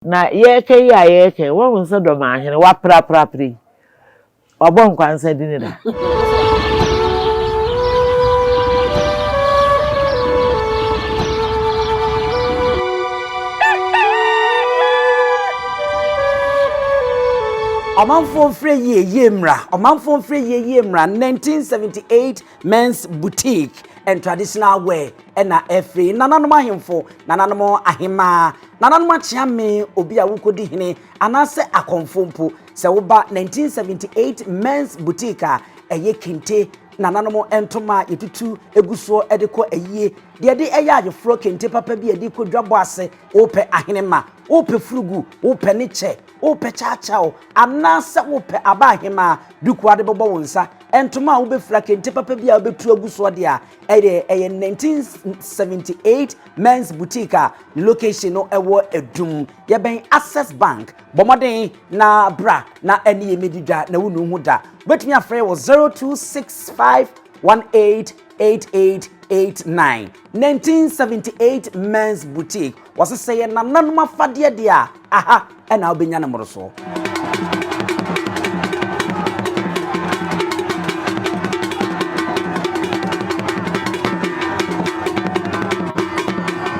Na yɛreka yi a yɛreka yi, woahu sɛ Dɔmahene, wapraprapra yi, wabɔ nkwansa dini da. Ɔmanfoɔ mfrɛ yie yie mmra, ɔmanfoɔ mfrɛ yie yie mmra, 1978 Men's Boutique and Traditional Wear ɛna ɛfiri nananom ahemfo, nananom ahemaa, nananom akyeame, obi a wokɔdi hene anaasɛ akɔmfo mpo. Sɛ woba 1978 Men's Boutique a ɛyɛ kente, nananom ntoma a yɛtutu gu soɔ de kɔ ayie, deɛ ɛde ɛyɛ ayeforɔ kente papa bi a yɛde kɔ dwabɔ ase, wopɛ ahenema, wopɛ furugu, wopɛ ne kyɛ, wopɛ kyaakyaaw, anaasɛ wopɛ aba ahemaa duku a wode bɛbɔ wo nsa, ntoma a wobɛfira, kente papa bi a wobɛtu agu soɔ deɛ a, ɛyɛ ɛyɛ 1978 Men's Boutique a ne location no ɛwɔ Adum. Yɛbɛn Access Bank. Bɔ mmɔden na bra na ɛne yɛn mmɛdi dwa na wonu ho da. Wobɛtumi afrɛ wɔ 0265 188889. 1978 Men's Boutique. Wɔse sɛ yɛ nananom afadeɛ deɛ a, aha ɛna wobɛnya no mmorosoɔ.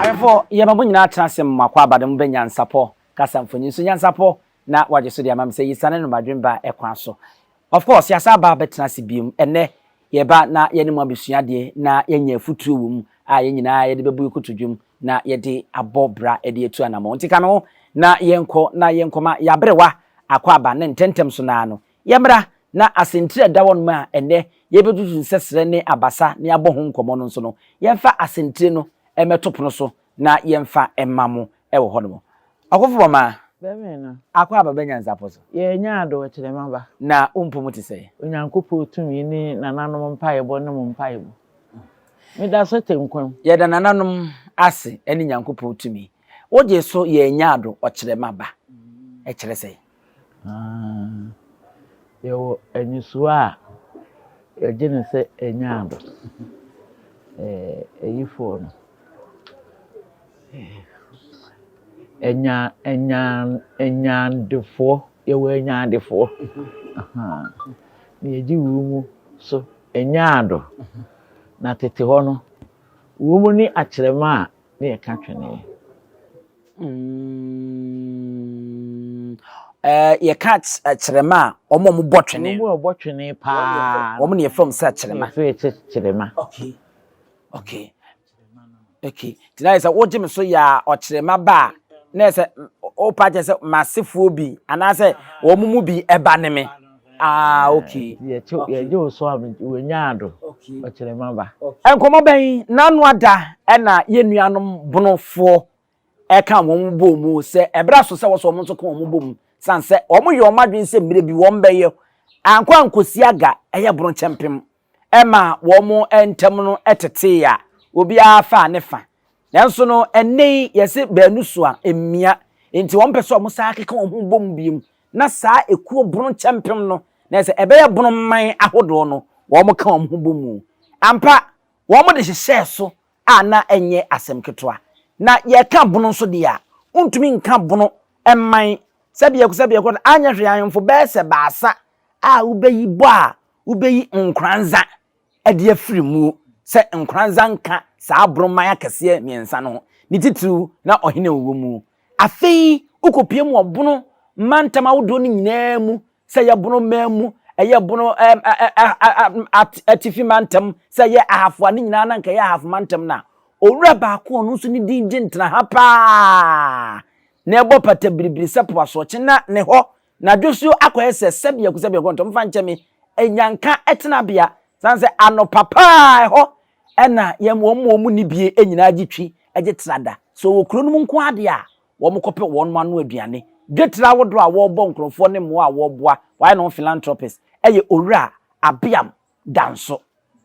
Ahwɛfoɔ, yɛma mo nyinaa tena ase ma mo akwaaba de mo bɛ nyansapɔ kasa mfonyin so nyansapɔ na wagye so de ama me sɛ yisane no madwen ba ɛkwan so. Of course, yɛasan aba abɛtena ase biom ɛnnɛ. Yɛreba na yɛne mo abɛsua adeɛ na yɛanya afutuo wɔ mu a yɛn nyinaa yɛde bɛbu yɛn kotodwom na yɛde abɔ bra de atu anammɔn. Nti ka me ho na yɛnkɔ na yɛnkɔma yɛaberewa akwaaba ne ntɛmntɛm so no ara no, yɛmmra na asɛntire a ɛda hɔnom a ɛnnɛ yɛrebɛtutu nsɛsrɛ ne abasa na yɛabɔ ho nkɔmmɔ no nso no, yɛmfa asɛntire no mmɛto pono so na yɛmfa mma mo wɔ hɔnom. Ɔkofo Bɔmaa, Bɛmee no. Akɔ aba bɛ nyansapɔ so. Yɛanya ado ɔkyerɛma ba. Na wo mpo mo te sɛn? Onyankopɔn tumi ne nananom mpaebɔ ne mo mpaebɔ. Meda so te nkwa mu. Yɛda nananom ase ne Nyankopɔn tumi. Wogye so yɛanya ado ɔkyerɛma ba. Ɛkyerɛ sɛn? Ah, yɛwɔ anisoɔ a yɛgye no sɛ anya ado. Ɛɛ, ayifoɔ no. Anya anya anyadefoɔ, yɛwɔ anyadefoɔ. Ahaa. Na yɛgye wɔ mu so nyaado. Na tete hɔ no, wɔ mu ne akyerɛma a na yɛka twene. Mm, eh, yɛka akyerɛma a, wɔn a wɔbɔ twene. Wɔn a wɔbɔ twene paa. Wɔn na yɛfrɛ wɔn sɛ akyerɛma. Yɛfrɛ kyerɛma. Okay. Okay. Okay. Nti na yɛ sɛ wogye me so yɛ a ɔkyerɛma ba a, na yɛ sɛ wopa kyerɛ sɛ m'asefoɔ bi anaasɛ wɔn mu bi ɛba ne me. Ah, okay. Yɛgye wo so a wɔnya ado ɔkyerɛma ba. Nkɔmmɔ bɛn n'ano ada ɛna yɛn nuanom bonofoɔ ɛka wɔn bɔ mu sɛ ɛberɛ aso sɛ wɔsɛ wɔn nso ka wɔn bɔ mu san sɛ wɔn yɛ wɔn adwene sɛ mmerɛ bi wɔn bɛyɛ ankɔ ankɔsi aga ɛyɛ bono kyɛmpem ɛma wɔn ntam no tetee a obiara faa ne fa. Nanso no, ɛnnɛ yi yɛse baanu so a, mmia. Enti wɔn pɛ sɛ wɔn san keka wɔn ho bom biom na saa ekuo bono kyɛmpem no, na ɛsɛ ɛbɛyɛ bono mman ahodoɔ no, wɔn ka wɔn ho bom mu. Ampa, wɔn de hyehyɛɛ so a na ɛnyɛ asɛm ketewa. Na yɛka bono nso deɛ a, wontumi nka bono mman sɛ biako sɛ biako, anyɛ hwee ahemfo bɛyɛ sɛ baasa a wobɛyi bɔ a Wobeyi nkoranza de afiri mu sɛ nkoranza nka saa aborɔman akɛseɛ mmiɛnsa no ho, ne titiriw na ɔhene a ɔwɔ mu. Afei wokɔpue mu wɔ bono mantam ahodoɔ no nyinaa mu, sɛ ɛyɛ bono man mu, ɛyɛ bono atifi mantam, sɛ ɛyɛ ahafo a ne nyinaa na nka ɛyɛ ahafo mantam no a, owura baako a ɔno nso ne din gye ntraha paa na ɛbɔ pata biribiri sɛ po asorɔkye na ne hɔ Na dwosuo akɔyɛ sɛ sɛbiako sɛbiako ntɔ mfa nkyɛ me anyanka tenabea sane sɛ anɔpa paa ɛhɔ ɛna yɛn wɔn mu wɔn ni bie nyinaa gye twi gye tra da so wɔ kuro no mu nko adeɛ a wɔn kɔpɛ wɔn ano aduane dwetire ahodoɔ a wɔrebɔ nkurɔfoɔ ne mmoa a wɔreboa wɔayɛ ne ho philanthropist ɛyɛ owura Abiam Danso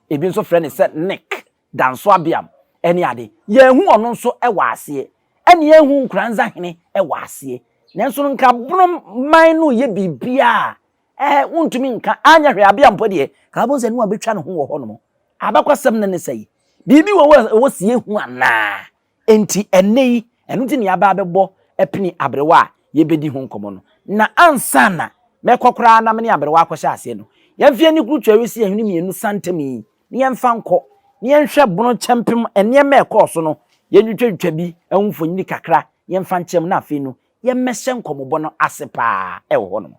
ebi nso frɛ ne sɛ Nick Danso Abiam ne ade. Yɛanhu ɔno nso wɔ aseɛ, ɛne yɛanhu Nkoranza hene wɔ aseɛ. Nanso no nka Bono man no reyɛ biribiara a, ɛɛ, wontumi nka, anyɛ hwee Abiam mpo deɛ, ka wobɛhu sɛ ne wabɛtwa ne ho wɔ hɔnom. Abakɔsɛm no ne sɛi. Biribi wɔ hɔ a ɛwɔ sɛ yɛhu anaa? Enti ɛnnɛ yi, ɛno nti na yɛaba abɛbɔ apini aberewa a yɛbɛdi ho nkɔmmɔ no. Na ansa na mɛkɔ koraa na me ne aberewa akɔhyɛ aseɛ no, yɛmfa yɛn ani kurutu awisi ahene mmienu santam yi na yɛmfa nkɔ na yɛnhwɛ bono kyɛmpem nneɛma a ɛkɔɔ so no, yɛntwitwatwitwa bi ho mfonini kakra na yɛmfa nkyɛm na afei no yɛmmɛhyɛ nkɔmmɔbɔ no ase paa wɔ hɔnom.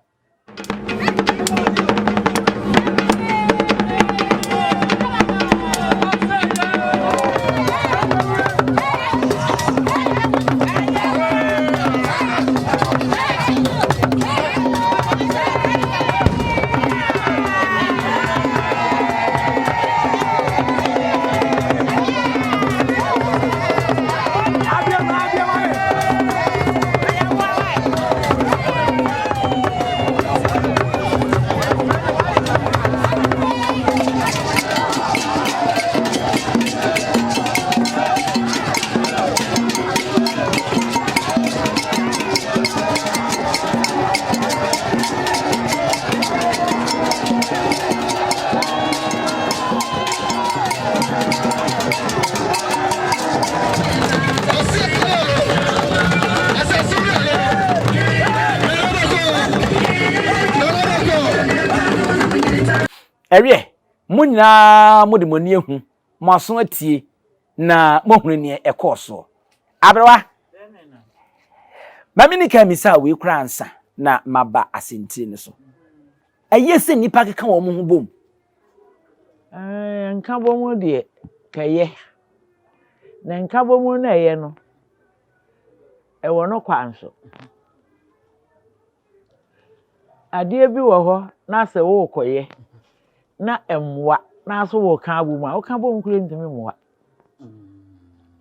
Ɛwiɛ, mo nyinaa mode mo ani ahu, mo aso atie, na moahunu nea ɛkɔɔ soɔ. Aberewa, ma menni kan mmisa wei koraa ansa na maba asɛntire no so. Ɛyɛ sɛ nnipa keka wɔn ho bom? Ɛɛ, nkabom deɛ, kɛyɛ. Na nkabom no a ɛyɛ no, ɛwɔ no kwan so. Adeɛ bi wɔ hɔ na sɛ worekɔyɛ na ɛmmoa na nso woreka abom a, woka bom koraa ntumi mmoa.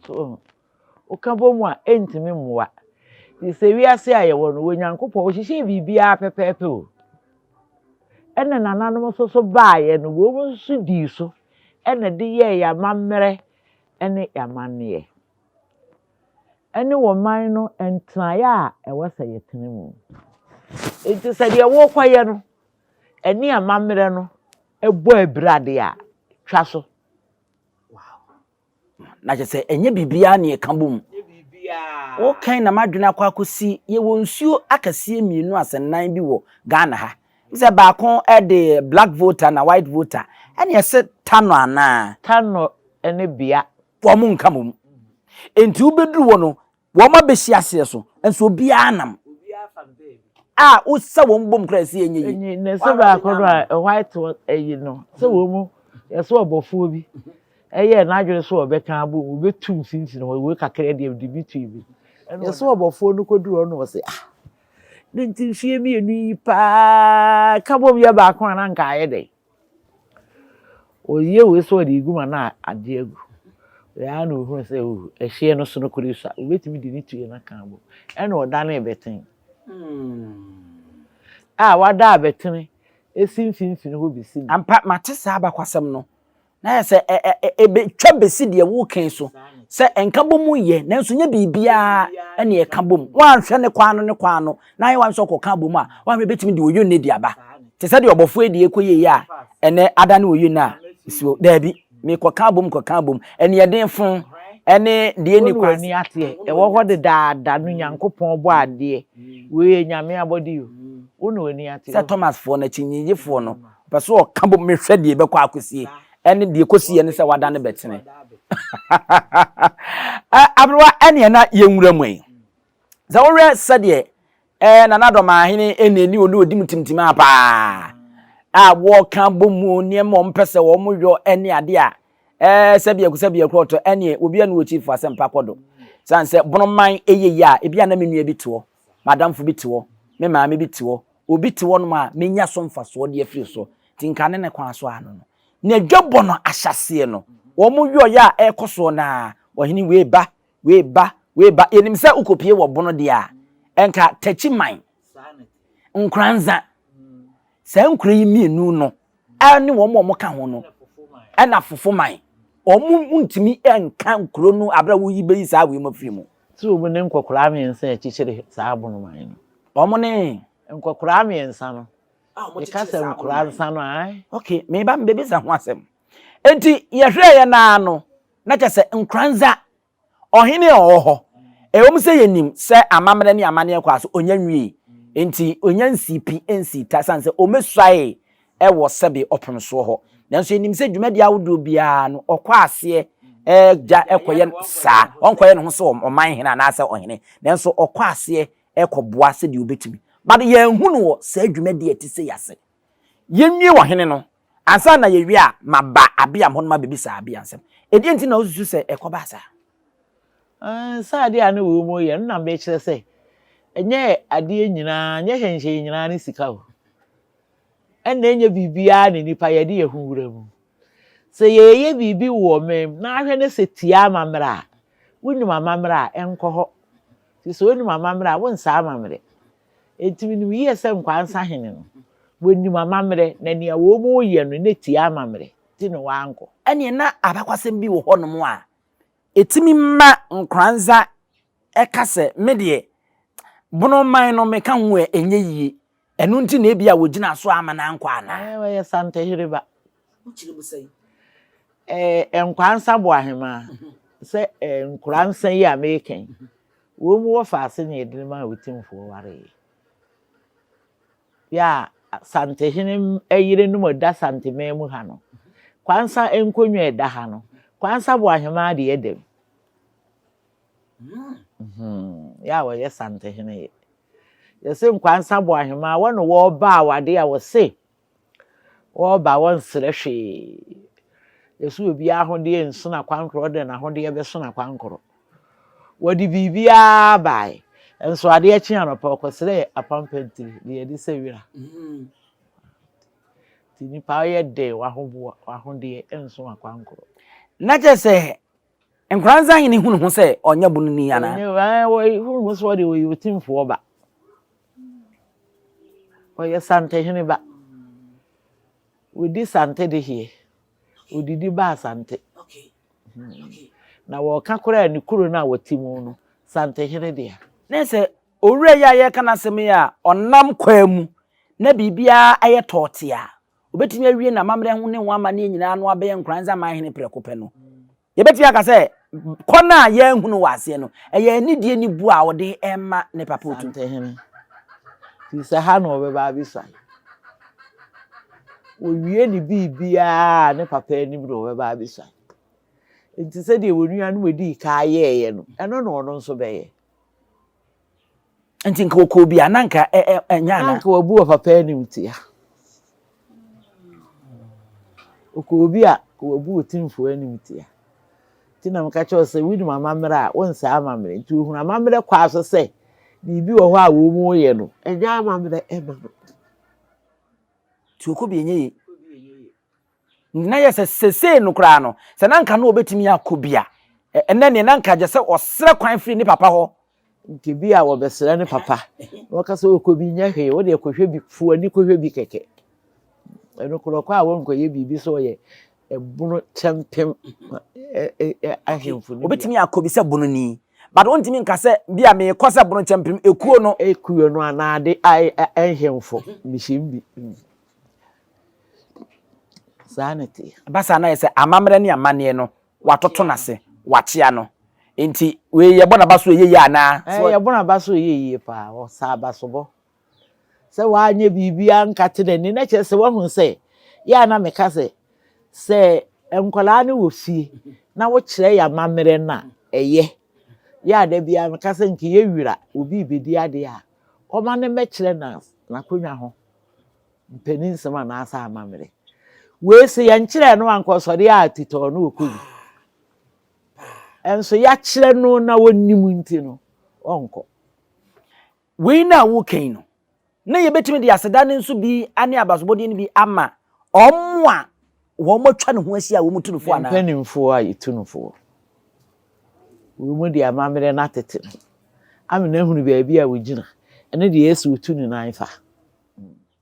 So wohu? Woka bom a ɛntumi mmoa. Nti sɛ wiase a yɛwɔ no, Onyankopɔn ɔhyehyɛɛ biribiara pɛpɛɛpɛ o. Ɛna nananom nso so baeɛ no, wɔn nso dii so ɛna de yɛɛ yɛn amammerɛ ne yɛn amanneɛ. Ɛne wɔ man no ntenaeɛ a ɛwɔ sɛ yɛtena mu. Nti sɛ deɛ worekɔyɛ no ɛne amammerɛ no bɔ abira deɛ a, twa so. Na kyerɛ sɛ ɛnyɛ biribiara na yɛka bom. Wokan na m'adwene akɔ akɔsi yɛwɔ nsuo akɛseɛ mmienu asɛnnan bi wɔ Ghana ha. Sɛ baako de black voter na white voter ɛne ɛsɛ Tano anaa? Tano ne Bea. Wɔn nka mmom. Enti wobɛduru hɔ no Wɔn abɛsi aseɛ so, nso obiara nam. A wosa wɔn bom koraa ɛsɛ ɛnyɛ yie. Enyi na ɛsɛ baako no a white ɛyi no sɛ wɔn mu yɛsɛ ɔbɔfoɔ bi ɛyɛ n'adwene so ɔbɛka abom ɔbɛtu mfimfini hɔ wei kakra deɛ de bi tui bi yɛsɛ ɔbɔfoɔ no kɔduru hɔ no ɔsɛ ah ne nti mfie mmienu yi paa ka bom yɛ baako a na nka ayɛ dɛn Ɔyɛ wei sɛ ɔde regu ma na agye agu. Wei ara na ɔhunu sɛ oh, ɛhyeɛ no so no koro sua. Ɔbɛtumi de ne tue no aka abom. Ɛna ɔdanee bɛten. A wada abɛtene ɛsi mfimfini hɔ bɛsi nnɛ. Ampa, mate saa abakwasɛm no. Na ayɛ sɛ ɛ ɛ ɛbɛtwa bɛsi deɛ woreka yi so, sɛ nkabom yɛ, nanso nyɛ biribiara na ɛka bom. Woanhwɛ ne kwan no ne kwan no, na ayɛ w'adwene sɛ wokɔka bom a, woanhwɛ bɛtumi de oyonne de aba. Te sɛ deɛ ɔbɔfoɔ yi deɛ ɛkɔyie yi a ɛnɛ adane oyonne a ɛsi hɔ. Daabi, mekɔka abom kɔka abom. Aniɛden fo ne deɛ ɛnni Wo kwan. ne w'ani ateɛ, ɛwɔ hɔ dedaada no Nyankopɔn bɔ adeɛ, wei yɛ Nyame abɔde o, wo ne w'ani ateɛ. Sɛ Thomasfoɔ no, akyinnyegyefoɔ no, Ɔpɛ sɛ ɔka bom mehwɛ deɛ ɛbɛkɔ akɔsie ɛne deɛ ɛkɔsiiɛ ne sɛ wadane bɛtene. Aberewa ɛneɛ na yɛnwura mu yi. Sɛ wohwɛ sɛdeɛ ɛɛ Nana Dɔmaahene ɛne ɛni ɔne ɔdi mu timtimaa paa a wɔka bɔ mu nneɛma wɔn pɛ sɛ wɔn yɔ ɛne adeɛ a ɛɛ sɛbi ɛko sɛbi ɛkorɔ ɔtɔ ɛneɛ obi ɛne wɔ chief asɛmpa kɔ do. San sɛ bonoman ɛyɛ yi a ebi a na me nua bi te hɔ, m'adamfo bi te hɔ, me maame bi te hɔ, Obi te hɔnom a menya so mfasoɔ de afiri so, nti nka ne ne kwan so ara no no. Na dwabɔ no ahyɛaseɛ no, wɔn yɔeɛ a ɛrekɔ soɔ no ara, ɔhene wei ba, wei ba, wei ba. Yɛnim sɛ wokɔpie wɔ Bono deɛ a, ɛnka Takyiman, Nkoranza, saa nkuro yi mmienu no ne wɔn a wɔka ho no, ɛna Fofoman. Wɔn ntumi nka nkuro no abere a woyi bɛyi saa wei mu afiri mu. Sɛ wɔn ne nkɔkoraa mmiɛnsa a ɛkyekyere saa Bonoman no. Wɔn ne. Nkɔkoraa mmiɛnsa no. Meka sɛ nkoraa nsa no ae. Okay, meba mbɛbisa ho asɛm. Enti yɛhwɛɛ yɛn ara no, na kyerɛ sɛ Nkoranza, ɔhene a ɔwɔ hɔ. Ɛwom sɛ yɛnim sɛ amammerɛ ne amanneɛ kɔ a so ɔnya nwiei, enti ɔnya nsii pi nsii ta ɛsiane sɛ ɔmmɛsuaee wɔ sɛbe ɔpono soɔ hɔ. Nanso yɛnim sɛ dwumadie ahodoɔ biara no ɔkɔ aseɛ gya kɔyɛ saa, ɔnkɔyɛ ne ho sɛ ɔman hene anaasɛ ɔhene, nanso ɔkɔ aseɛ kɔboa sɛdeɛ ɔbɛtumi. But yɛanhu no wɔ saa dwumadie a ɛte sei ase. Yɛnwie ɔhene no, ansa na yɛwie a, maba Abiam hɔ no mabɛbisa Abiam nsɛm. Ɛdeɛn nti na wosusu sɛ ɛkɔbaa saa? Sɛ adeɛ a na wɔn mu yɛ no na mekyerɛ sɛ ɛnyɛ adeɛ nyinaa, nyɛ hyɛnhyɛn nyinaa ne sika o. Ɛna ɛnyɛ biribiara na nipa yɛde yɛn ho wura mu. Sɛ yɛyɛ biribi wɔ ɔman mu na ahwɛ ne sɛ tia amammerɛ a, wonim amammerɛ a, ɛnkɔ hɔ. Nti sɛ wonim amammerɛ a, wonsa amammerɛ. Enti menim yie sɛ Nkwansa hene no, wɔnim amammerɛ, na nea wɔn yɛ no na ɛtia amammerɛ, nti na wɔankɔ. Ɛneɛ na abakwasɛm bi wɔ hɔnom a ɛtumi ma Nkoranza ka sɛ me deɛ Bono man no meka ho ɛ, ɛnyɛ yie. Ɛno nti na ebia wɔgyina so amma no ankɔ anaa? Ɛɛ, ɔyɛ Santehene ba. Wokyerɛ mu sɛn? Ɛɛ, Nkwansa Boahemaa, sɛ ɛɛ Nkoransa yi a mereka yi, wɔn mu wɔ faase na yɛde no maa Otumfoɔ wareeɛ. Yɛ a Santehene yerenom a ɛda Santeman mu ha no, Kwansa nkonnwa a ɛda ha no, Kwansa Boahemaa deɛ ɛda mu. Yɛ a wɔyɛ Santehene yɛ. Yɛse Nkwansa Boahemaa, wɔne wɔreba awadeɛ a wɔse wɔreba wɔnsrɛ hwee. Yɛse obiara ahodeɛ nso n'akwankorɔ, ɔde n'ahodeɛ bɛso n'akwankorɔ. Wɔde biribiara bae, nso adeɛ kye anɔpa ɔkɔsrɛɛ apampantiri de yɛde sɛ wira. Nti nipa ɔyɛ dɛ w'ahoboa w'ahodeɛ nso akwankorɔ. Na kyerɛ sɛ Nkoranza hene hunu ho sɛ ɔnyɛ bononi anaa? Ɔnyɛ, ɔhunu ho sɛ ɔde ɔyɛ otimfoɔ ba. Ɔyɛ Santehene ba. Ɔdi Sante dehyeɛ. Ɔdidi ba Asante. Na wɔka koraa ne kuro no a wɔte mu no, Santehene dea. Ne sɛ owura yi a yɛreka n'asɛm yi a ɔnam kwaa mu na biribiara ayɛ tɔɔte a, obetumi awie n'amammerɛ ho ne ho amanneɛ nyinaa ano abɛyɛ Nkoranza man hene prɛko pɛ no. Yɛbɛtumi aka sɛ kɔ no a yɛanhu no wɔ aseɛ no, ɛyɛ anidie ne bu a ɔde rema ne papa Otu. Santehene. Nti sɛ ha na ɔbɛba abɛsuae. Wɔwie ne biribiara a ne papa anim na ɔbɛba abɛsuae. Nti sɛdeɛ wɔn nuanom dii kan yɛeɛ no, ɛno na ɔno nso bɛyɛ. Nti nka ɔkɔɔ bi a na nka ɛnyɛ anaa? Na nka wabu ɔpapa animtia. Ɔkɔɔ bi a, nka wabu otumfoɔ animtia. Nti na meka kyerɛ wo sɛ wonim amammerɛ a, wonsɛe amammerɛ. Nti ohunu amammerɛ kwaa so sɛ biribi wɔ hɔ a wɔreyɛ no, ɛnyɛ amammerɛ mma no. Nti ɔkɔ bi ɛnyɛ yie. Na yɛ sɛ sesei no koraa no, sɛ na anka na ɔbɛtumi akɔ bi a, ɛnɛ neɛ na anka gye sɛ ɔsrɛ kwan firi ne papa hɔ. Nti bi a wɔbɛsrɛ ne papa na wɔka sɛ ɔkɔ bi nyɛ hwee, wo deɛ kɔhwɛ bi, fo w'ani kɔhwɛ bi kɛkɛ. Ɛno korɔ kɔ a wɔnkɔyɛ biribi sɛ ɔyɛ ɛbono kyɛmpem ahemfo no bi. Ɔbɛtumi akɔ bi sɛ bononi, but ɔntumi nka sɛ bi a meekɔ sɛ bono kyɛmpem ekuo no. Ekuo no anaa de ahemfo mehyɛm bi. Saa na ɛteɛ. Ɛba saa na ayɛ sɛ amammerɛ ne amanneɛ no, wɔatoto no ase, wɔakyea no. Enti wei yɛbɔ n'aba so ɛyɛ yie anaa? Ɛɛ, yɛbɔ n'aba so ɛyɛ yie paa. Ɔsa abasobɔ. Sɛ wanyɛ biribiara nkate n'ani na kyerɛ sɛ wahu sɛ, yɛ a na meka sɛ, sɛ nkwadaa no wɔ fie na wokyerɛ yɛn amammerɛ no a, ɛyɛ. Yɛ a da biara meka sɛ nka yɛwira obi rebɛdi adeɛ a, ɔma no mmɛkyerɛ n'akonnwa ho. Mpaninsɛm anaasɛ amammerɛ. Wei sɛ yɛnkyerɛɛ no anka ɔsɔre a titɔɔ no ɔkɔ bi. Ɛnso yɛakyerɛ no na ɔnim nti no, ɔnkɔ. Wei no a woreka yi no, na yɛbɛtumi de aseda no nso bi ne abasobɔdeɛ no bi ama wɔn a wɔatwa ne ho ahyia a wɔtu no fo anaa? Ne mpanimfoɔ a yɛtu no foɔ. Wɔn de amammerɛ no atete no ama no ahunu baabi a ɔgyina ne deɛ ɛsɛ sɛ ɔtu ne nan fa.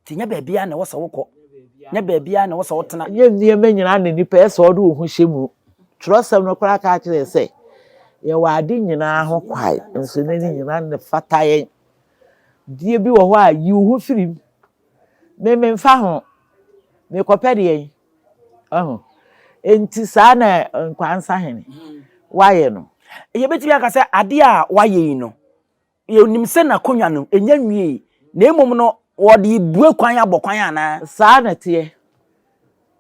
Nti nyɛ baabiara na ɛwɔ sɛ wokɔ, nyɛ baabiara na ɛwɔ sɛ wotena. Nyɛ nneɛma nyinaa na nipa ɛsɛ sɛ ɔde wo ho hyɛ mu. Twerɛsɛm no koraa ka kyerɛ sɛ, yɛwɔ ade nyinaa ho kwae, nso ne ne nyinaa na ɛfata yɛn. Deɛ bi wɔ hɔ a, yi wo ho firi mu. Me memfa ho. Mekɔpɛ deɛn? Ɔho. Enti saa na Nkwansa hene wayɛ no. Yɛbɛtumi aka sɛ adeɛ a wayɛ yi no, yɛnim sɛ n'akonnwa no, ɛnya nwiei, na mmom no, wɔde rebue kwan abɔ kwan anaa? Saa na ɛteɛ.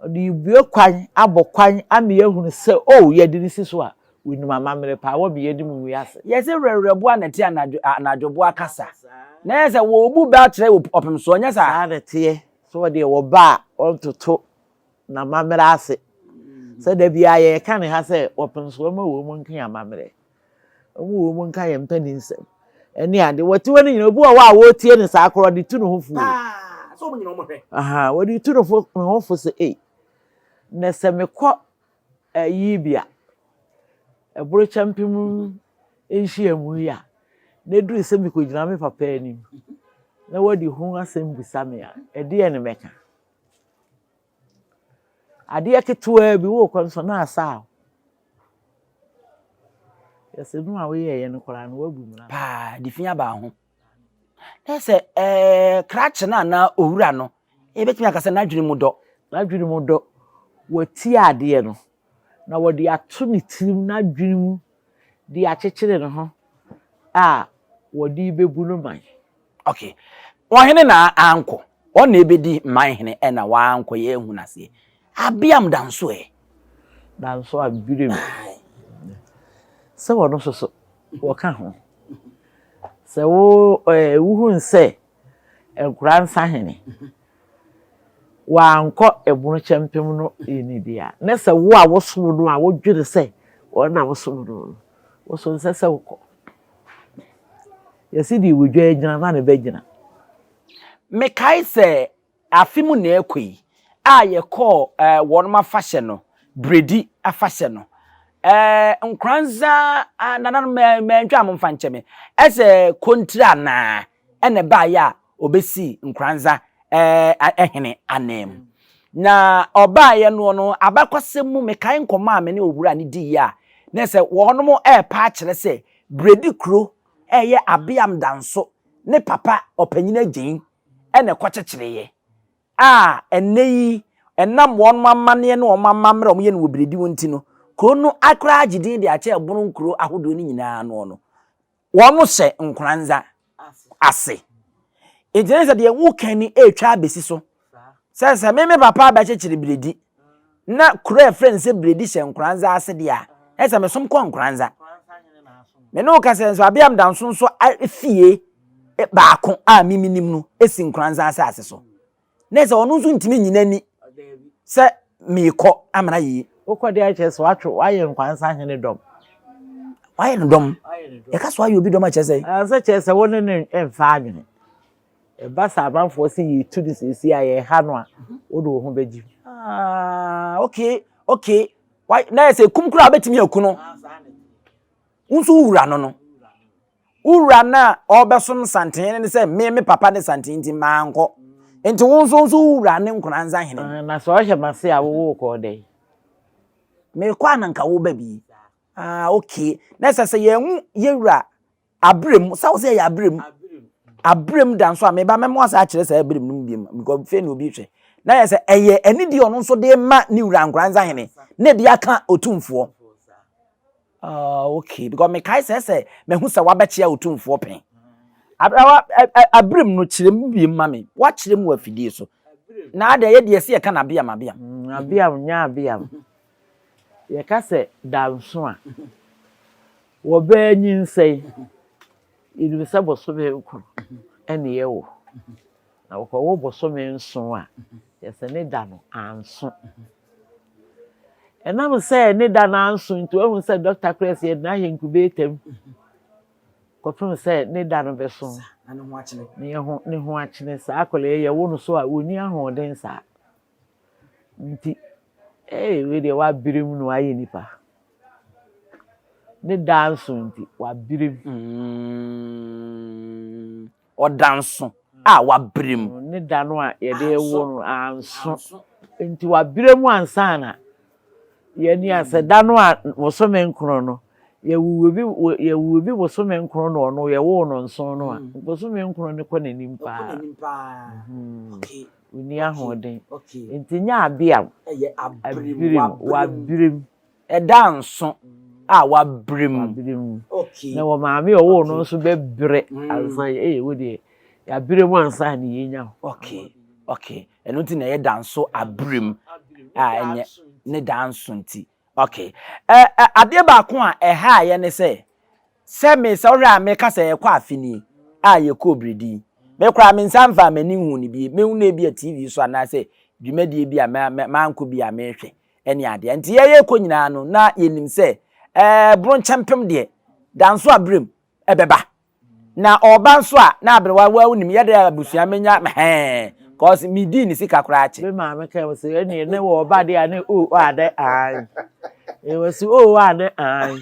Ɔde rebue kwan abɔ kwan ama yɛahunu sɛ, oh, yɛde no si so a, wɔnim amammerɛ paa, wɔma yɛnim wiase. Yɛse werɛwerɛboa na ɛte anadwo, anadwoboa kasa. Na ɛyɛ sɛ wɔrebu bɛ akyerɛ ɔpemsoɔ, nyɛ saa? Saa na ɛteɛ. Sɛ ɔdeɛ wɔba a, ɔntoto n'amammerɛ ase. Sɛ da biara yɛreka ne ha sɛ wɔpem so wɔma wɔn mu nka yɛn amammerɛ, wɔn wɔn mu nka yɛn mpaninsɛm ɛne ade. Wɔte hɔ no nyinaa, obi wɔ hɔ a wɔretie no saa koraa ɔde tu ne ho fo o. Aha, wɔde tu ne fo ne ho fo sɛ ei, na sɛ mekɔ ayi bi a, ɛborokyɛ mpem nhyiamu yi a, na ɛduru sɛ mekɔgyina me papa anim na wɔde ho asɛm bisa me a, ɛdeɛn ne mɛka? Adeɛ ketewaa bi worekɔ nso na asa o. Yɛsɛ no a woyɛeɛ no koraa no woabu mmara. Paa de fi aba ho. Na sɛ ɛɛ krakye no anaa owura no, yɛbɛtumi aka sɛ n'adwene mu dɔ. N'adwene mu dɔ. Watie adeɛ no na wɔde ato ne tirim n'adwene mu de akyekyere ne ho a wɔde rebɛbu no man. Okay. Ɔhene na ankɔ. Ɔno na ebedi man hene ɛna wankɔ yɛ ehu n'aseɛ. Abiam danso ɛ. Danso abirim. Sɛ wɔn nso so wɔka ho. Sɛ wo ɛɛ wohu sɛ nkora nsahene wankɔ ɛbono kyɛmpem no yɛ ne di a na sɛ wo a wosom no a wodwene sɛ wɔn na wosom no no woso nsɛ sɛ wokɔ. Yɛse deɛ wɔdwa agyina na ne bɛgyina. Mekae sɛ afe mu na ɛrekɔ yi a yɛkɔɔ eh, wɔnom afahyɛ no, Bredi afahyɛ no. Eh, Nkoranza ah, nananom mantwa a momfa nkyɛ me. Ɛsɛ kontiri anaa ɛna ɛbaeɛ a ɔbɛsii Nkoranza eh, hene ananmu. Na ɔbaeɛ noɔ no, abakɔsɛm mu mekae nkɔmmɔ a me ne owura no diiɛ a, na ɛsɛ wɔnom ɛrepa akyerɛ sɛ Bredi kuro ɛyɛ Abeam Danso ne papa Ɔpanyin Agyein na ɛkɔkyekyereeɛ a ɛnnɛ yi ɛnam wɔn amanneɛ ne wɔn amammerɛ a wɔyɛ no wɔ Bredi hɔ nti no, kuro no koraa agye din de akyɛ ɛbono nkuro ahodoɔ no nyinaa ano no, wɔhyɛ Nkoranza ase. Nti ne sɛ deɛ woka ni ɛretwa abɛsi so sɛ sɛ me me papa abɛkyekyere Bredi na kuro a ɛfrɛ no sɛ Bredi hyɛ Nkoranza ase deɛ a, ɛsɛ mesom kɔ Nkoranza. Me ne wo kasa nso Abeam Danso nso fie baako a me menim no si Nkoranza asase so. Na sɛ ɔno nso ntumi nnyina ni sɛ meekɔ amena yie. Wokɔ deɛ akyerɛ sɛ watwe wayɛ Nkwansa hene dɔm. Wayɛ no dɔm. Yɛka so ayɛ obi dɔm akyerɛ sɛ. Sɛ kyerɛ sɛ wo ne no mfa adwene. Ɛba sɛ amanfoɔ sɛ yɛtu no seesei a yɛha no a wode wo ho bɛgye mu. Ah, okay, okay. Na yɛ sɛ kum koraa wobɛtumi aku no. Wo nso wo wura no no. Wo wura no a ɔrebɛsom santen ne sɛ me me papa ne santen nti mankɔ. Nti wo nso nso wo wura ne Nkoranza hene. Ah, na sɛ ɔhyɛ m'ase a wowoo kɔɔ dɛn? Mekɔ a na nka woba bi. Ah, okay. Na ɛsɛ sɛ yɛn yɛwura Abrem, sɛ wo sɛ ɛyɛ abrem. Abrem da nso a meba mɛmo asa akyerɛ saa abrem no mu biom because fei na obi hwɛ. Na yɛ sɛ ɛyɛ anidie ɔno nso de ma ne wura Nkoranza hene na ebi aka otumfoɔ. Ah, okay, because mekae sɛ sɛ mahu sɛ wabɛkyea otumfoɔ pɛn. Abrawa abrem no kyerɛ mu biom ma me. Wakyerɛ mu wɔ afidie so. Na adeɛ yɛ deɛ sɛ yɛka no abeam abeam. Mm, abeam nyɛ abeam. Yɛka sɛ danso a. Wɔbaa nyinsɛn, yɛnim sɛ bosome nkron na yɛwo, na wɔkɔwo bosome nson a, kyerɛ sɛ ne da no anso. Ɛnam sɛ ne da no anso nti, wahu sɛ dɔkta koraa sɛ yɛde no ayɛ incubator mu kɔpem sɛ ne da no bɛso. Na ne ho akyene. Ne ho ne ho akyene. Saa akwadaa yi yɛwo no so a, ɔnni ahoɔden saa. Nti, ee wei deɛ wabere mu na wayɛ nipa. Ne da nso nti, wabere mu. Mm, ɔda nso a wabere mu. Ne da no a yɛde wo no anso. Nti wabere mu ansa na yɛni asɛ da no a bosome nkron no yɛwuwu bi yɛwuwu bi bosome nkron na ɔno yɛwoo no nson no a mm. bosome nkron no kɔ n'anim paa. Mm-hmm. Onni ahoɔden. Nti nyɛ abeam. Ɛyɛ abirim. Wabirim. Ɛda nso. A wabrɛ mu. Wabrɛ mu. Okay. Na wɔ maame a ɔwoo no nso bɛbrɛ ansa ee wo deɛ yɛabrɛ mu ansa na yɛnya wo. Okay. Okay. Ɛno nti na ɛyɛ danso abrɛ mu a ɛnyɛ ne danso nti. Okay. Ɛ ɛ adeɛ baako a ɛha yɛ ne sɛ Sɛ me, sɛ wohwɛ a meka sɛ yɛkɔ afe ni a yɛkɔɔ biredi. Me koraa me nsa mfaa m'ani nhuu no bi. Mehu no ebia TV so anaasɛ dwumadie bi a mankɔ bi a mehwɛ ne adeɛ. Nti yɛyɛ kɔ nyinaa no na yɛnim sɛ ɛɛ Bronkyɛmpem deɛ Danso Abrem ɛbɛba. Na ɔba nso a na aberewa wa wonim yɛde abusua menya hɛn cause medii ne sika koraa kye. Me maame ka sɛ ɛne ne wɔ ɔba deɛ a ne o a ne an. Ɛwɔ si o a ne an.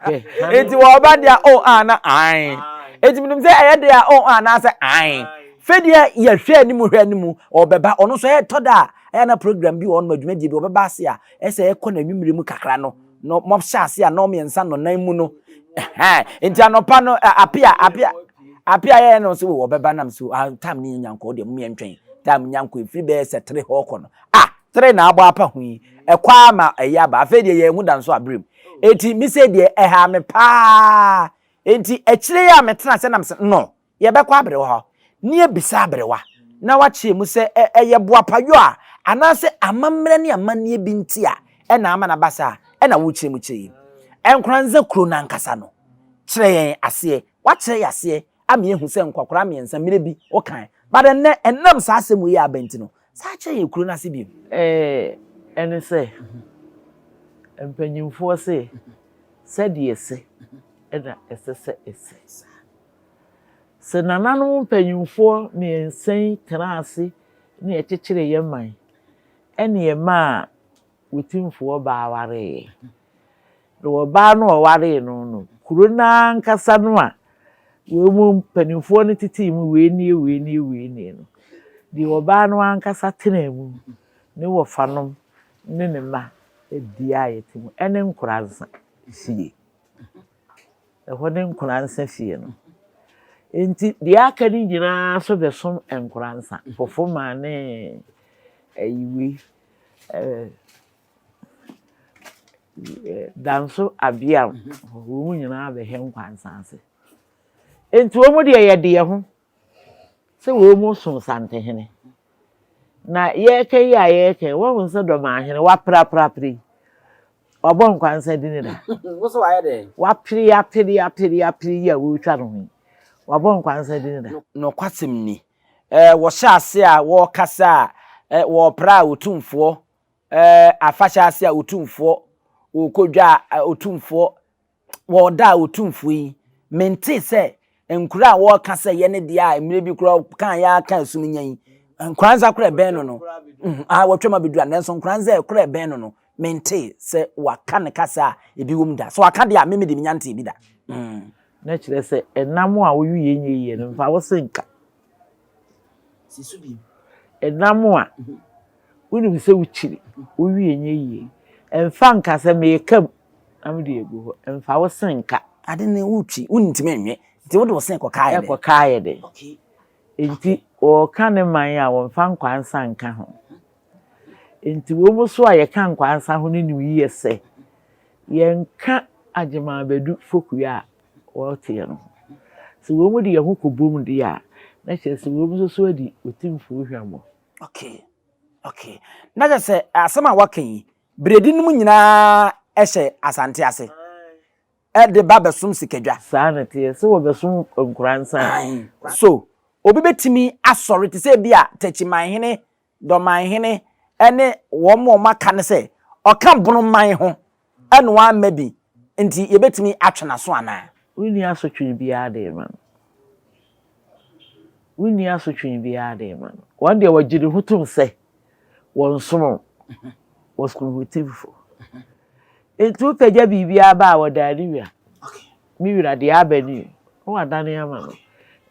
Enti wɔ ɔba deɛ a o a na an. Enti menim sɛ ɛyɛ deɛ a o a anaasɛ an. Fɛ deɛ yɛhwɛ anim hwɛ anim ɔbɛba ɔno nso ɛtɔ da a ɛyɛ na program bi wɔ hɔ nom adwumadie bi ɔbɛba ase a ɛsɛ ɛkɔ n'anwummere mu kakra no no mɔhyɛ ase a nnɔn mmiɛnsa nnɔnan mu no nti anɔpa no apia apia apia yɛyɛ no sɛ wɔbɛba nam so ah tam ne nyankɔ deɛ mo yɛntwɛn tam nyankɔ ɛfiri bɛyɛ sɛ tere hɔ kɔ no ah tere na abɔ apa ho yi ɛkɔ ama ɛyɛ aba afei deɛ yɛn ho da nso aberem eti mi sɛ deɛ ɛha me paa enti akyire yi a metena sɛ nam sɛ no Yɛbɛkɔ aberewa hɔ na yɛabisa aberewa na wakyerɛ mu sɛ ɛyɛ boapayɔ a anaasɛ amammerɛ ne amanneɛ bi nti a ɛna ama no aba saa a ɛna worekyerɛ mu kyerɛ yi. Nkoranza kuro no ankasa no, kyerɛ yɛn aseɛ. Woakyerɛ yɛn aseɛ ama yɛahu sɛ nkwakoraa mmiɛnsa mmerɛ bi wokae but ɛnnɛ ɛnam saa asɛm wei a aba nti no, san kyerɛ yɛn kuro no ase bio. Ɛne sɛ, mpanyimfoɔ se, sɛdeɛ ɛsɛ na ɛsɛ sɛ ɛsɛ. Sɛ nananom mpanyimfoɔ mmiɛnsa yi tenaa ase na yɛkyekyeree yɛn man, ɛne yɛmaa Wetimfoɔ baa wareeɛ. Na ɔbaa no a ɔwaree no no, kuro no ara ankasa no a wɔn mu mpanimfoɔ no tetee mu wei nie, wei nie, wei nie no, deɛ ɔbaa no ankasa tenaa mu, ne wɔfanom ne ne mma deɛ a yɛte mu, ɛne Nkoransa fie. Ɛhɔ ne Nkoransa fie no. Enti deɛ aka no nyinaa nso bɛsom Nkoransa. Fofoma ne ayi wei ɛɛ Danso Abeam, wɔn nyinaa bɛhɛ Nkwansa ase. Enti wɔn deɛ yɛde yɛn ho sɛ wɔn som Santehene. Na yɛreka yi a yɛreka yi, wɔahu sɛ Dɔmahene wapraprapra yi. Wabɔ nkwansa dini da. Wo so wayɛ dɛn? Wapere apere apere apere yi a wɔretwa ne ho yi. Wabɔ nkwansa dini da. Nokwasɛm ni, wɔhyɛ ase a wɔrekasa a, wɔrepra a Otumfoɔ, afahyɛ ase a Otumfoɔ, wɔrekɔ dwa a Otumfoɔ, wɔ ɔda a Otumfoɔ yi, mentee sɛ nkuro a wɔreka sɛ yɛ ne deɛ a mmerɛ bi koraa kaa yɛ aka esum nya yi, Nkoranza koraa ɛbɛn no no, ah, wɔtwam abɛduru a, nanso Nkoranza koraa ɛbɛn no no, Mentee sɛ waka ne kasa a ebi wom da. Sɛ waka deɛ a, me mede menya ntee bi da. Mm. Na kyerɛ sɛ ɛnam a wowe yɛ nyɛ yie no, mfa wo se nka. Si so bio. Ɛnam a wonim sɛ wokyiri, wowe yɛ nyɛ yie. Mfa nka sɛ meka mu na mede agu hɔ. Mfa wo se nka. Ade no wotwi, wontumi nwe, nti wode wo se kɔka ayɛ dɛn? Ɛkɔka ayɛ dɛn? Enti wɔka ne man a wɔmfa nkwansa nka ho. Enti wɔn nso a yɛka nkwansa ho no nim yiye sɛ yɛnka Agyeman Badu Fokuya a wɔteɛ no ho. Sɛ wɔn de yɛn ho kɔbom deɛ a, na kyerɛ sɛ wɔn nso so adi Otimfoɔ hwammɔ. Okay, okay. Na kyerɛ sɛ asɛm a waka yi, beredi no mu nyinaa hyɛ Asante ase de ba bɛsom sikadwa. Saa na ɛteɛ, sɛ wɔbɛsom Nkoransa a. So obi bɛtumi asɔre te sɛ ebi a Takyimanhene Dɔmanhene ne wɔn a wɔaka no sɛ ɔka bono man ho na wamma bi nti yɛbɛtumi atwe n'aso anaa? Wonni asotwe biara de rema no. Wonni asotwe biara de rema no. Wɔn deɛ wɔgye ne ho tom sɛ wɔnsom wo, wɔsom Hotifo. Enti wopagya biribiara ba a wɔdan ne wura. Ne wura deɛ aba ni, na wadane ama no.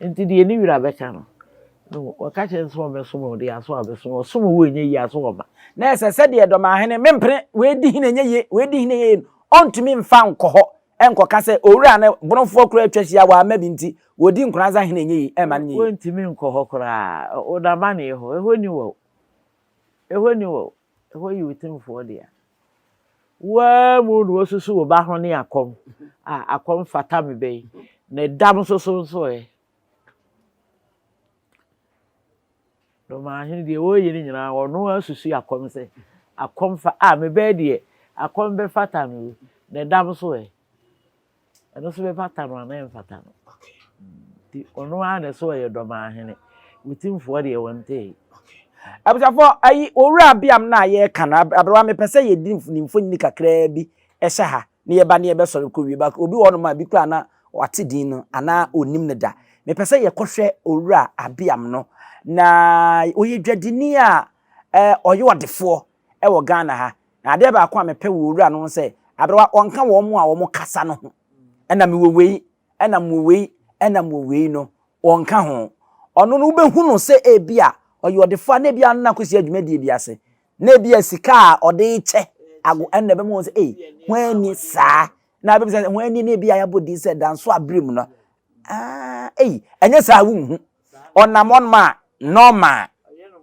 Nti deɛ ne wura bɛka no, no wɔka kyerɛ no sɛ ɔmmɛsom wo deɛ aso abɛsom wo. Ɔsom wo ɛnyɛ yie aso ɔma. Na ɛsɛ sɛ deɛ Dɔmahene, mempene, wei di hene ɛnyɛ yie, wei di hene ɛnyɛ yie no, ɔntumi mfa nkɔ hɔ nkɔka sɛ owura no Bonofoɔ koraa atwa ahyia wamma bi nti wɔdi Nkoranza hene ɛnyɛ yie, ɛmma no nyɛ yie. Wɔntumi nkɔ hɔ koraa, Wo ara mu na woasusu wo ba ho ne akɔm a akɔm fata me ba yi, na dam nso so nso ɛ. Dɔmahene deɛ wɔreyɛ no nyinaa ɔno asusu akɔm sɛ akɔm fa a me ba yi deɛ akɔm bɛfata no o, na dam nso ɛ. Ɛno nso bɛfata no anaa ɛmfata no? Nti ɔno ara na ɛsɛ ɔyɛ dɔmahene. Wotimfoɔ deɛ wɔntee. Abusuafoɔ, ayi Owura Abiam no a yɛreka no, aberewa mepɛ sɛ yɛdi ne mfonini kakraa bi hyɛ ha na yɛba ne yɛbɛsɔre kɔ wie. But obi wɔ hɔnom a bi koraa na wate din no anaa ɔnnim no da. Mepɛ sɛ yɛkɔhwɛ Owura Abiam no. Na ɔyɛ dwadini a ɔyɛ ɔdefoɔ wɔ Ghana ha. Na adeɛ baako a mepɛ wɔ owura no ho sɛ, aberewa ɔnka wɔn a wɔkasa no ho. Ɛna mewɔ wei, ɛna mewɔ wei, ɛna mewɔ wei no, ɔnka ho. Ɔno no wobɛhu no sɛ ebi a ɔyɛ ɔdefoɔ a na ebi a ɔno na akɔsi adwumadie bi ase. Na ebi a sika a ɔde rekyɛ ago ɛna ɛbɛma wɔn sɛ ei, hwan ni saa? Na abɛbisa sɛ hwan ni na ebi a yɛabɔ din sɛ Danso Abirim no. Ah, ei, ɛnyɛ saa wonhu. Ɔnam hɔnom a normal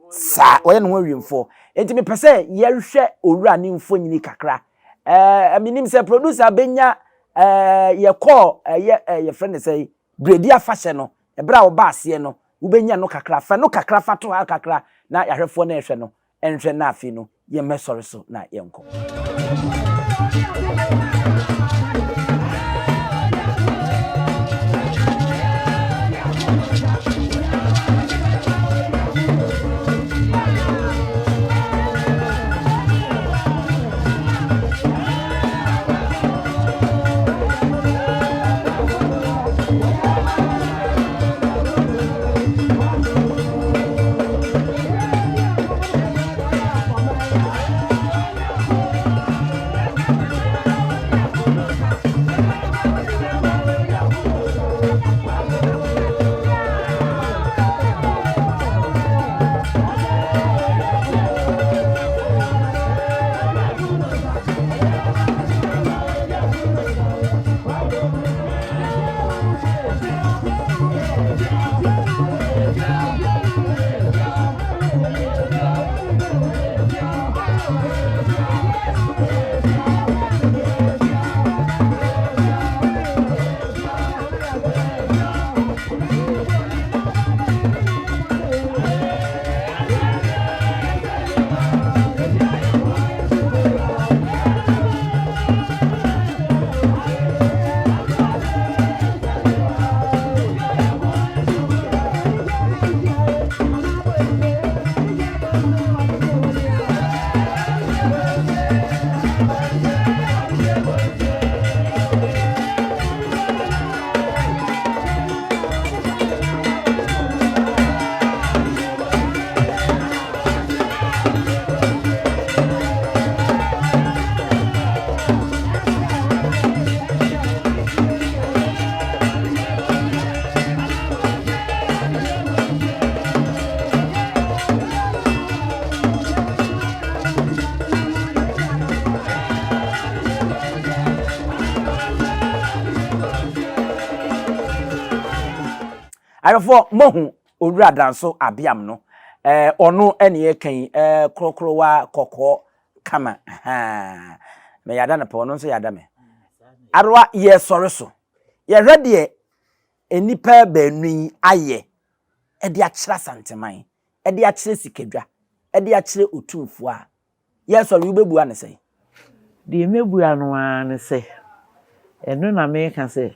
saa, ɔyɛ ne ho awiemfoɔ. Enti mepɛ sɛ yɛhwɛ owura ne mfonini kakra. Ɛɛ, menim sɛ producer bɛnya ɛɛ yɛkɔɔ ɛyɛ ɛɛ yɛfrɛ no sɛ Bredi afahyɛ no, ɛberɛ a wɔba aseɛ no, wobɛnya no kakra. Fa no kakra fa to ha kakra na yɛahwɛfoɔ no ɛhwɛ no nhwɛ na afei no yɛmmɛsɔre so na yɛnkɔ. Ayɔfoɔ moahu Owura Danso Abiam no eh, ɔno ɛne yɛka yi eh, korokorowa kɔkɔɔ kama ahaa me yada no pɛ ɔno nso yada me aroa yɛsɔre so yɛhwɛ deɛ nnipa baanu yi ayɛ ɛde akyerɛ Asanteman ɛde akyerɛ Sikadwa ɛde akyerɛ Otumfoɔ a Yɛsɔre, wobɛbua no sɛn? Deɛ mɛbua no ara ne sɛ, ɛno na meka sɛ,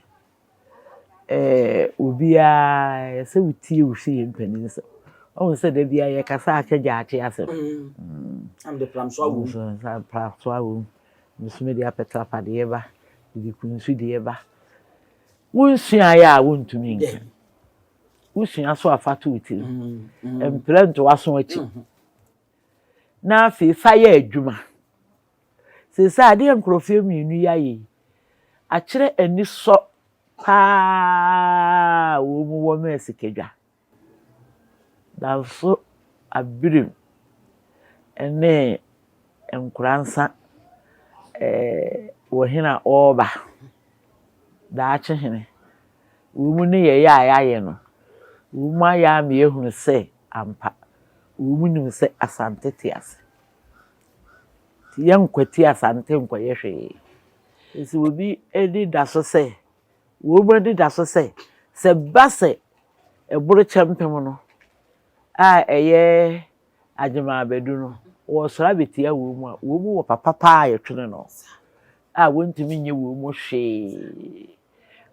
ɛɛ obiara ɛsɛ sɛ wotie wo fie mpanin nsɛm. Wohu sɛ da biara yɛkasa akyɛ gyaakye asɛm. Na mede pramsoa wom. Nso pramsoa wom. Nso mede apɛtrapadeɛ ba, mede kunsu deɛ ba. Wonsuaeɛ a wontumi nka. Wosua so a fa to wo tirim. Mpira nto w'aso akyi. na afei fa yɛ adwuma. Seesei adeɛ a nkurɔfoɔ mmienu yi ayɛ yi, akyerɛ anisɔ paa a wɔn wɔ ma Asikadwa. Nanso Abirim ne Nkoransa wɔ hene a ɔreba, daakye hene, wɔn nneyɛeɛ a yɛayɛ no, wɔn ayɛ ama yɛahunu sɛ ampa, wɔn nim sɛ Asante te ase. Nti yɛnkwati Asante nkɔyɛ hwee. Nti obi ani da so sɛ, wɔn ani da so sɛ, sɛ ɛba sɛ ɛboro kyɛmpem no a ɛyɛ Agyeman Abadu no, wɔresɔre abɛtia wɔn mu a, wɔn mu wɔ papa paa a yɛtwene no a wɔntumi nyɛ wɔn mu hwee.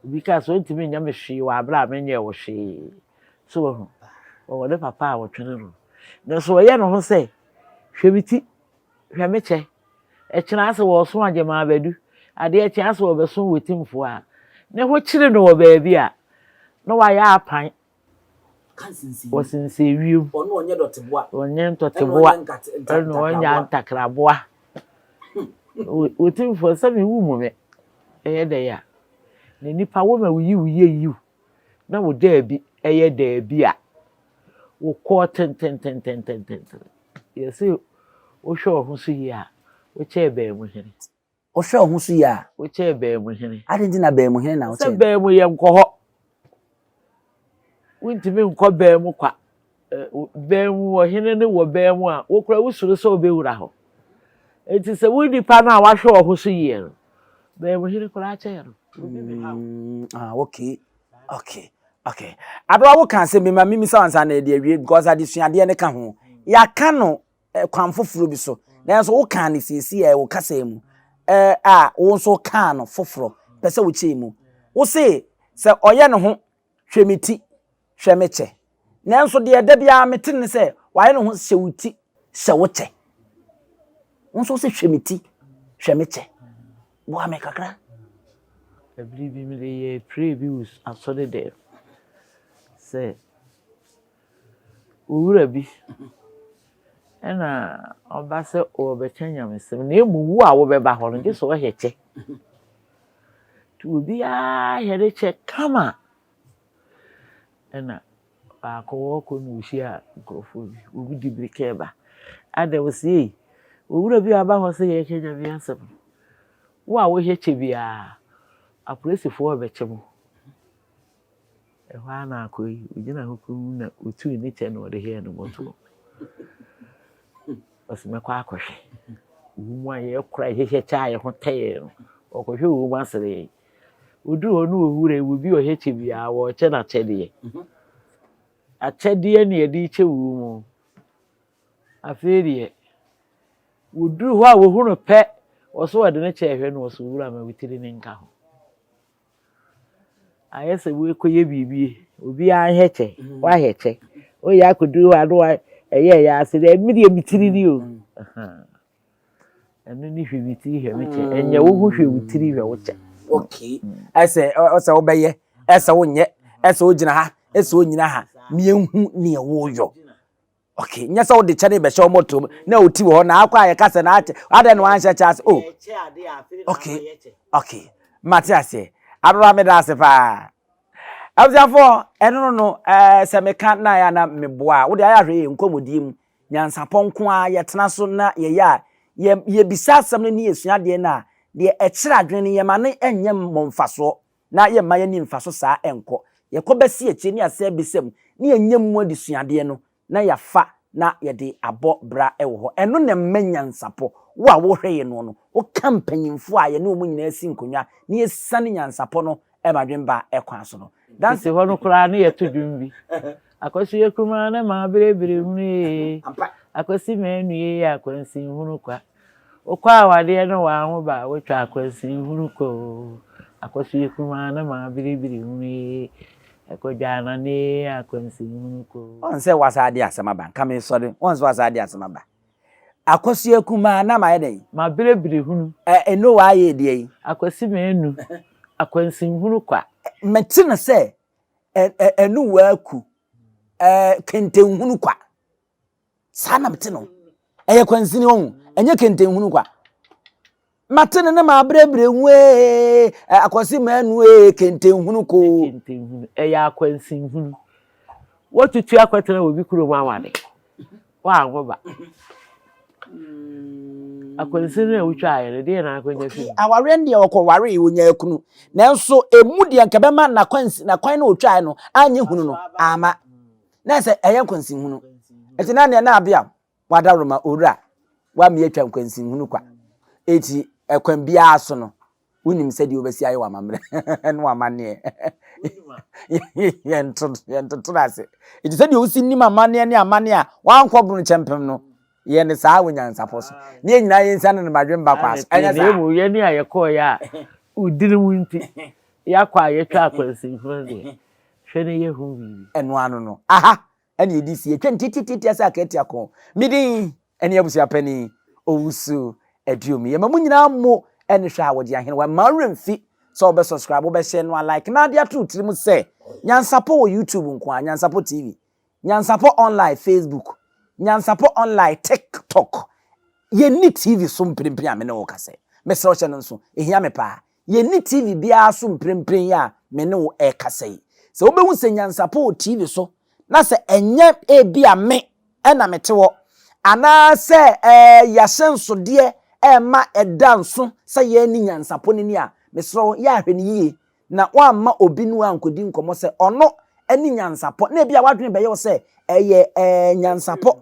Obi kaa sɛ ɔntumi nyɛ me hwee wɔ abere a menyɛɛ wo hwee. So wahu? Ɔwɔ ne papa a ɔtwene no. Nanso ɔyɛ ne ho sɛ, hwɛ me ti, hwɛ me kyɛ. Ɛkyena ase wɔreso Agyeman Abadu, adeɛ kye ase wɔbɛso Wetimfoɔ a, ne ho kyere no wɔ baabi a, na wayɛ apan Wɔsensɛn wiem. Ɔnyɛ ntɔteboa. Ɛna ɔnyɛ ntakraboa. Otumfoɔ sɛ me wu mu me. Ɛyɛ dɛ a. Na nipa wo ma wo yi wo yɛ yiw. Na wo daabi ɛyɛ daabi a. Wo kɔɔ tentententententen. Yɛse wohwɛ wo ho so yie a, wokyɛɛ bɛn mu hene. Wohwɛ wo ho so yie a. Wokyɛɛ Baamuhene. Adɛn nti na Baamuhene na wokyɛɛ no? Sɛ Baamu yɛ nkɔ hɔ. Wontumi nkɔ Baamu kwa. Baamu ɔhene no wɔ Baamu a, wo koraa wosuro sɛ wobɛwura hɔ. Enti sɛ wo nipa no a wahwɛ wo ho so yie no, Baamuhene koraa kyɛɛ no. Obi bɛha wo. Mm, ah, okay. Okay. Okay. Aberewa wo ka asɛm bi ma mimisa ansa na ɛde awie because adesuadeɛ no ka ho. Yɛaka no kwan foforɔ bi so nanso wokaa no siesie a ɛwɔ kasa mu a wo nso kaa no foforɔ pɛ sɛ wokyɛɛ mu wo se sɛ ɔyɛ ne ho hwɛ me ti hwɛ me kyɛ nanso deɛ da biara mete ne sɛ wayɛ ne ho hyɛ wo ti hyɛ wo kyɛ wo nso sɛ hwɛ me ti hwɛ me kyɛ boa me kakra. Ɛbere bi mede yɛɛ prayer bi wɔ asɔre dɛm sɛ Owura bi na ɔba sɛ ɔrebɛka nyamesɛm na mmom wo a wobɛba hɔ no gye sɛ ɔhwɛ kyɛ. Nti obiara hwɛ ne kyɛ kama. Ɛna baako wɔrekɔ na ɔhyia nkurɔfoɔ bi, wɔn di mmirika reba. Ada ɔsi ei, owura bi a aba hɔ sɛ yɛreka nyame asɛm no, wo a wohwɛ kyɛ biara, apolisifoɔ rebɛkye mo. Ɛhɔ ara na akoa yi, ogyina hɔ komm na otuu ne kyɛ na ɔde hɛɛ ne mmɔtoɔ. Ɔsi mɛkɔ akɔhwɛ. Owu mu a yɛkora yɛhyehyɛ kyɛ a yɛn ho tɛ yɛn no, ɔkɔhwɛ owu mu asere yɛn. Oduru hɔ no owura yi, obi a ɔhwɛ kyɛ biara, wɔrekyɛ no akyɛdeɛ. Akyɛdeɛ na yɛde rekyɛ owu mu. Afei deɛ, wɔduru hɔ a wɔhu no pɛ, ɔso ɔde ne kyɛ rehwɛ no, ɔso owura ma wo tiri ne nka ho. Ayɛ sɛ worekɔyɛ biribi, obiara nhwɛ kyɛ, woahwɛ kyɛ. Woyɛ akɔduru hɔ a na ɛyɛ ɛyɛ ase dɛ me deɛ me tiri ni o. Ɛno ne hwɛ me tiri hwɛ me kyɛ. Ɛnyɛ wo ho hwɛ wo tiri hwɛ wo kyɛ. Okay. Ɛsɛ ɛsɛ wobɛyɛ, ɛsɛ wonyɛ, ɛsɛ wogyina ha, ɛsɛ wonyina ha. Mienhu nea woyɔ. Okay, nyɛ sɛ wode kyɛ ne bɛhyɛ wɔn tom na oti wɔ hɔ na akɔ a yɛka sɛ na akyɛ adɛn na wanhyɛ kyɛ ase oh okay okay mate aseɛ aberewa meda ase paa abusuafoɔ ɛno no no ɛɛ sɛ meka na yɛ na meboa a wode ayɛ ahwɛ yɛ nkɔmmɔdie mu nyansapɔ nko ara yɛtena so na yɛyɛ a yɛ yɛbisa asɛm no ne yɛsua adeɛ no a deɛ ɛkyerɛ adwene no yɛma no ɛnyɛ mmɔ mfasoɔ na yɛmma yɛn ani mfa so saa nkɔ. Yɛkɔ bɛsi akyire ne yɛasan abisa mu ne yɛanya mu adesuadeɛ no na yɛafa na yɛde abɔ bra wɔ hɔ. Ɛno na ɛma nyansapɔ. Wo a wohwɛ yɛn noɔ no, woka mpanyimfoɔ a yɛne wɔn nyinaa si nkonnwa na yɛsiane nyansapɔ no ma adwene ba kwan so no. Tete hɔ no koraa ne yɛto dwom bi. Akwasi yɛ kumaa na maa berebere hunu ee. Akwasi manu ee akwansin hunu kwa. Wokɔ awadeɛ ne wanwo ba a wotwa akwansin hunu kwa oo. Akwasi yɛ kumaa na maa berebere hunu ee. Ɛkɔdwa anane ee akwansin hunu kwa oo. Wɔn sɛ wasa ade asɛm aba nka me sɔre wɔn sɛ wasa ade asɛm aba Akwasi akumaa na mayɛ dɛn. Ma berebere hunu. Ɛ eno wayɛ deɛ yi. Akwasi manu akwansin hunu kwa. Mete no sɛ ɛno waaku kɛntɛnhunu kwa saa na mete no ɛyɛ kwansini ɔhu ɛnyɛ kɛntɛnhunu kwa mate no ne maabrɛbrɛ hu ee akwasi maanu ee kɛntɛnhunu koo kɛntɛnhunu ɛyɛ akwansinhunu wotutu akɔtena obi kurom awade Woanwo ba. Akwansin no a wotwaeɛ no, deɛ na akɔnya fi mu? Awareɛ no deɛ ɔkɔwaree, ɔnyaa kunu. Nanso emu deɛ nka bɛma n'akwansin n'akwan no ɔtwaeɛ no anyɛ hunu no, amma. Na sɛ ɛyɛ nkwansinhunu. Nti na neɛ na abea wadaworoma owura woamia atwa nkwansinhunu kwa. Eti ɛkwan biara so no, wonim sɛdeɛ wobɛsi ayɛ w'amammerɛ ne w'amanneɛ. Yɛnto yɛntoto no ase. Eti sɛdeɛ wosi nim amanneɛ ne amanneɛ a wankɔ bono kyɛmpem no, yɛ no saa wɔ nyansapɔ so. Ne yɛn nyinaa yɛnsiane no madwemba kwa so. Ɛnyɛ saa? Na mmom yɛn a yɛkɔeɛ a wodini mu nti, yɛakɔ a yɛtwa akwansinfo no deɛ, hwɛ na yɛhu biribi. Ɛno ano no, aha ɛna yɛdi si yɛtwa no tiatiatia sɛ akatua ko. Me din ne abusua panin Owusu Aduomi. Yɛma mo nyinaa mo ne hwɛ a wɔgye ahenewa. Mma wo werɛ mfi sɛ wobɛ subscribe, wobɛhyɛ no a like na ade ato wo tirim sɛ Nyansapɔ wɔ YouTube nko ara, Nyansapɔ TV, Nyansapɔ Online Facebook, Nyansapɔ Online TikTok. Yɛnni TV so mprempren a me ne wo kasa yi. Mesrɛ wo hyɛ no nso, ɛhia me paa. Yɛnni TV biara so mprempren yi a me ne wo rekasa yi. Sɛ wobɛhu sɛ nyansapɔ wɔ TV so na sɛ ɛnyɛ ebia me na mete hɔ anaasɛ ɛɛ yɛahyɛnsodeɛ ɛrema ɛda nso sɛ yɛn ne nyansapɔ no ni a, mesrɛ wo yɛ ahwɛ no yie na woamma obi ne wo ankɔdi nkɔmmɔ sɛ ɔno ne nyansapɔ na ebia w'adwene bɛyɛ wo sɛ ɛyɛ ɛɛ nyansapɔ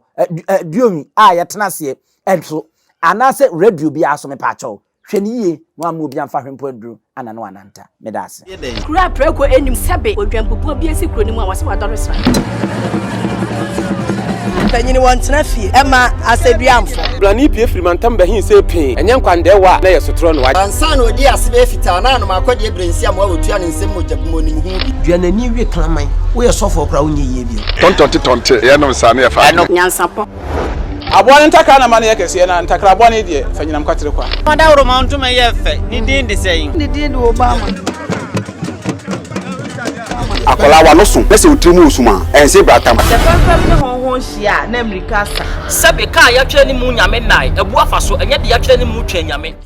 duonwi a yɛtena aseɛ ɛnso anaasɛ radio biara so mepaakyɛw. Hwɛ no yie na wamma obi amfa hwempo aduru ana na wananta. Meda ase. Kuro a prako nnim sɛbe odwanbubuo bi asi kuro no mu a wɔse wadɔre sra. Mpanyini wɔntena fie ɛma asɛduamfo. Blani pue firi mantam bɛhe see pee, ɛnyɛ nkwandɛɛwa a na ɛyɛ sotorɔ na wagye. Ansa na ɔdii ase bɛyɛ fitaa na anom akɔdeɛ berɛ nsi amoa wɔtua ne nsam mogya gu mu ɔnim ho bi. Dua n'ani we kraman. Woyɛ sɔfoɔ koraa wonyɛ yie bio. Tɔntɔnte tɔnte, yɛnom saa na yɛfa adeɛ. Nyansapɔ. Aboa no ntakra na ma no yɛ kɛseɛ, na ntakra bɔne deɛ, fa nyinam kwatere kwa. Ɔdawuroma ntoma yɛ fɛ, ne din de sɛn? Ne din de Obama. Akwadaa w'ano so na sɛ wo tiri mu resum a, ɛnse bratam. Sɛ fɛmfɛm ne hɔnhɔn hyia a, na mmirika asa. Sɛbe, ka a yɛatwerɛ ne mu Nyame nnae, abu afa so, ɛnyɛ deɛ yɛatwerɛ ne mu Twɛn Nyame.